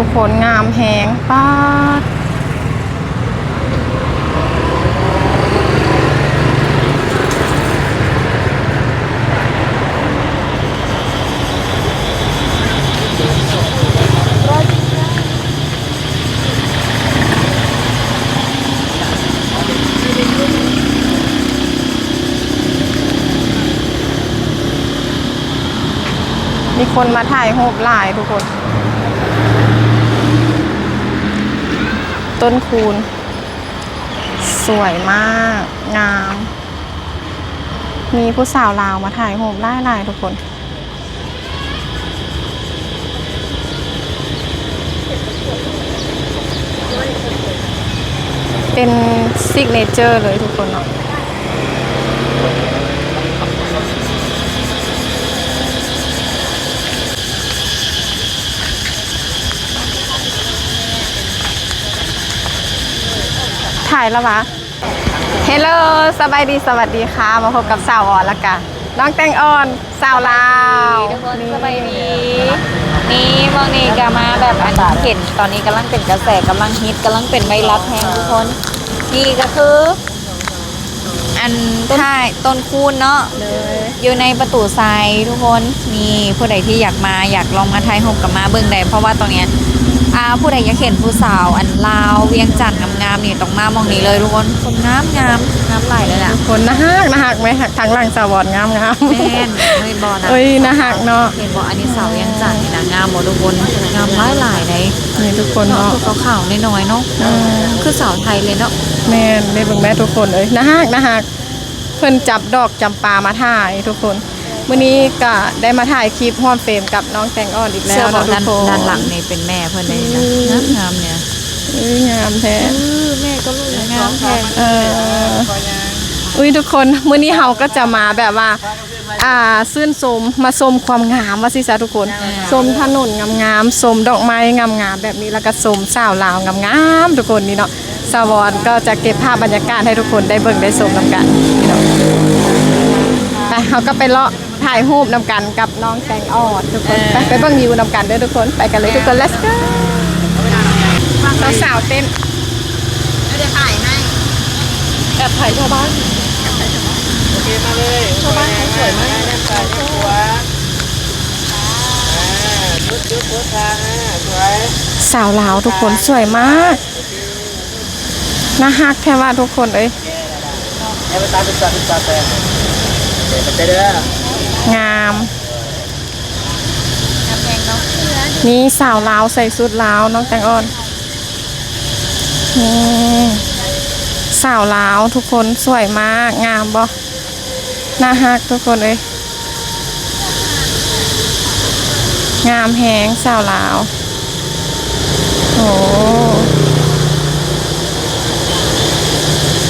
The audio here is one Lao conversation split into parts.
ທຸກຄົນ ງາມແຮງ ປາດ. ມີຄົນມາຖ່າຍຮູບຫຼາຍທຸກຄົນ. ຕົ້ນຄູນ ສວຍມາກ ງາມ. ມີຜູ້ສາວລາວມາຖ່າຍຮູບຫຼາຍໆ ທຸກຄົນ. ເປັນຊິກເນເຈີເລີຍທຸກຄົນເນາະ. ຖ່າຍແລ້ວຫວາ? ເຮລໂລ ສະບາຍດີ ສະຫວັດດີຄ່ະ ມາພົບກັບສາວອອນ ແລ້ວກະນ້ອງແຕງອ່ອນ ສາວລາວ. ສະບາຍດີທຸກຄົນ ສະບາຍດີ. ນີ້ ໝ່ອງນີ້ກະມາແບບ ອັນ ເຫັນຕອນນີ້ກຳລັງເປັນກະແສ ກຳລັງຮິດ ກຳລັງເປັນໄວຣັສແຮງທຸກຄົນ. ນີ້ກະຄື ອັນ ທ້າຍຕົ້ນຄູນເນາະ ໂດຍ ຢູ່ໃນປະຕູໄຊທຸກຄົນ. ນີ້ ຜູ້ໃດທີ່ຢາກມາ ຢາກລອງມາຖ່າຍຮູບກະມາເບິ່ງໄດ້ ເພາະວ່າຕອນນີ້ ອ່າ ຜູ້ໃດຢາກເຫັນຜູ້ສາວ ອັນ ລາວວຽງຈັນງາມໆ ນີ້ ຕ້ອງມາໝ່ອງນີ້ເລີຍທຸກຄົນ. ຄົນງາມໆ ງາມຫຼາຍເລີຍລະ ຄົນໜ້າຮັກ ໜ້າຮັກແມະ. ທາງຫຼັງສາວອອນງາມໆ ແມ່ນ ເຫັນບໍ່ນະ? ເອີຍ ໜ້າຮັກເນາະ. ເຫັນບໍ່ ອັນນີ້ສາວວຽງຈັນນີ້ນະ ງາມບໍ່ທຸກຄົນ? ງາມຫຼາຍໆ ໃດ໋ ນີ້ທຸກຄົນເນາະ ເນາະ ຂາວໆ ນ້ອຍໆ ເນາະ. ອືມ ຄືສາວໄທເລີຍເນາະ. ແມ່ນ ໄດ້ເບິ່ງແມ້ທຸກຄົນເອີຍ ໜ້າຮັກ ໜ້າຮັກ. ເພິ່ນຈັບດອກຈຳປາມາຖ່າຍທຸກຄົນ. ມື້ນີ້ກະໄດ້ມາຖ່າຍຄລິບຮ່ວມເຟຣມກັບນ້ອງແຕງອ່ອນອີກແລ້ວເນາະທຸກຄົນ. ດ້ານຫຼັງນີ້ເປັນແມ່ເພິ່ນເດ້ນະ. ອືມ ງາມໆ ເດ້. ເອີຍ ງາມແທ້. ເອີ ແມ່ກັບລູກງາມແທ້. ເອີ ອຸ້ຍ ທຸກຄົນ ມື້ນີ້ເຮົາກໍຈະມາແບບວ່າ ອ່າ ຊື່ນຊົມ ມາຊົມຄວາມງາມວ່າຊີ້ຊະທຸກຄົນ. ຊົມຖະໜົນງາມໆ ຊົມດອກໄມ້ງາມໆ ແບບນີ້ ແລ້ວກໍຊົມສາວລາວງາມໆ ທຸກຄົນ. ນີ້ເນາະ ສາວອອນກໍຈະເກັບພາບບັນຍາກາດໃຫ້ທຸກຄົນໄດ້ເບິ່ງໄດ້ຊົມນຳກັນເນາະ. ໄປ ເຮົາກໍໄປເລາະຖ່າຍຮູບນຳກັນກັບນ້ອງແຕງອ່ອນທຸກຄົນ. ເອີ ໄປ ໄປເບິ່ງວິວນຳກັນເດີທຸກຄົນ. ໄປກັນເລີຍທຸກຄົນ ເລັດສະໂກ. ສາວໆ ເຕັ້ນ ດຽວຖ່າຍໃຫ້ ແອບຖ່າຍຊາວບ້ານ. ໂອເຄ ມາເລີຍ ຊາວບ້ານເຂົາສວຍມາກ. ສາວລາວທຸກຄົນ ສວຍມາກ. ໜ້າຮັກແທ້ວ່າທຸກຄົນເອີຍ. ງາມ. ນີ້ສາວລາວໃສ່ຊຸດລາວ ນ້ອງແຕງອ່ອນ. ນີ້ ສາວລາວທຸກຄົນ ສວຍມາກ. ງາມບໍ່? ໜ້າຮັກທຸກຄົນເອີຍ. ງາມແຮງສາວລາວ. ໂອ້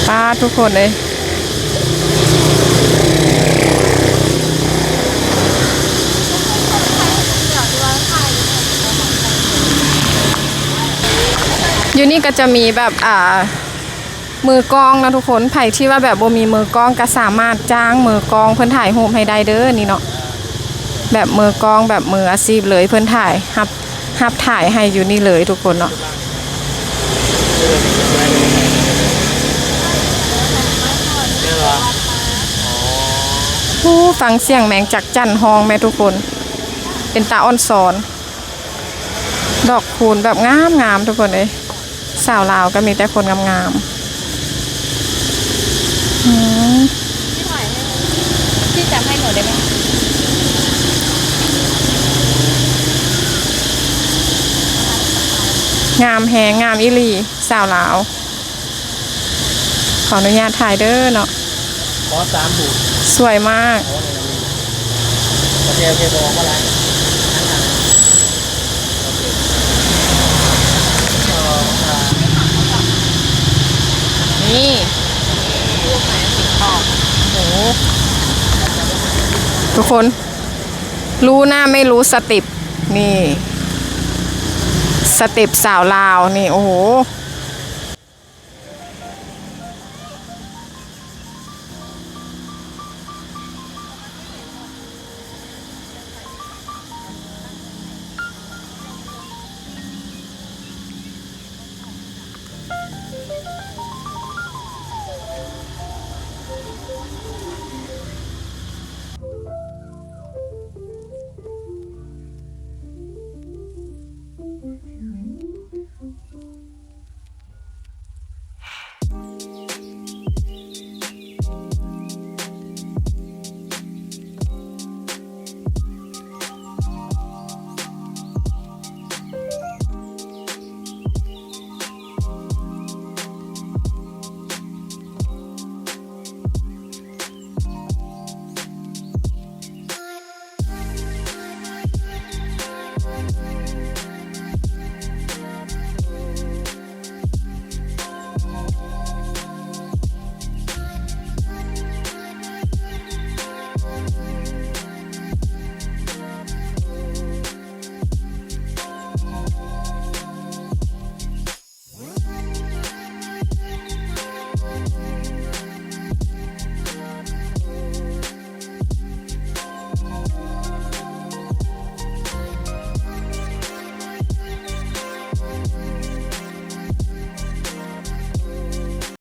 ປາດ ທຸກຄົນເອີຍ. ຢູ່ນີ້ກໍຈະມີແບບ ອ່າ ມືກ້ອງເນາະທຸກຄົນ. ໃຜທີ່ວ່າແບບບໍ່ມີມືກ້ອງກໍສາມາດຈ້າງມືກ້ອງເພິ່ນຖ່າຍຮູບໃຫ້ໄດ້ເດີ. ນີ້ເນາະ ແບບມືກ້ອງແບບມືອາຊີບເລີຍ ເພິ່ນຖ່າຍ ຮັບ ຮັບຖ່າຍໃຫ້ຢູ່ນີ້ເລີຍທຸກຄົນເນາະ. ໂອ້ ຟັງສຽງແມງຈັກຈັນຮ້ອງແມ້ທຸກຄົນ ເປັນຕາອອນຊອນ. ດອກຄູນແບບງາມໆ ທຸກຄົນເອີຍ. ສາວລາວກໍມີແຕ່ຄົນງາມໆ. ອືມ พี่ถ่ายให้หน่อย พี่จับให้หน่อยได้ไหม? ງາມແຮງ ງາມອີ່ຫຼີ ສາວລາວ. ຂໍອະນຸຍາດຖ່າຍເດີເນາະ. ຂໍສາມບູດ ສວຍມາກ. ໂອເຄ ໂອເຄ ບໍ່ ບໍ່ຫຼາຍ. ນີ້ ໂອ້ ທຸກຄົນ ຮູ້ໜ້າໄມ່ຮູ້ສະເຕັບ. ນີ້ ສະເຕັບສາວລາວນີ້ ໂອ້ໂຫ.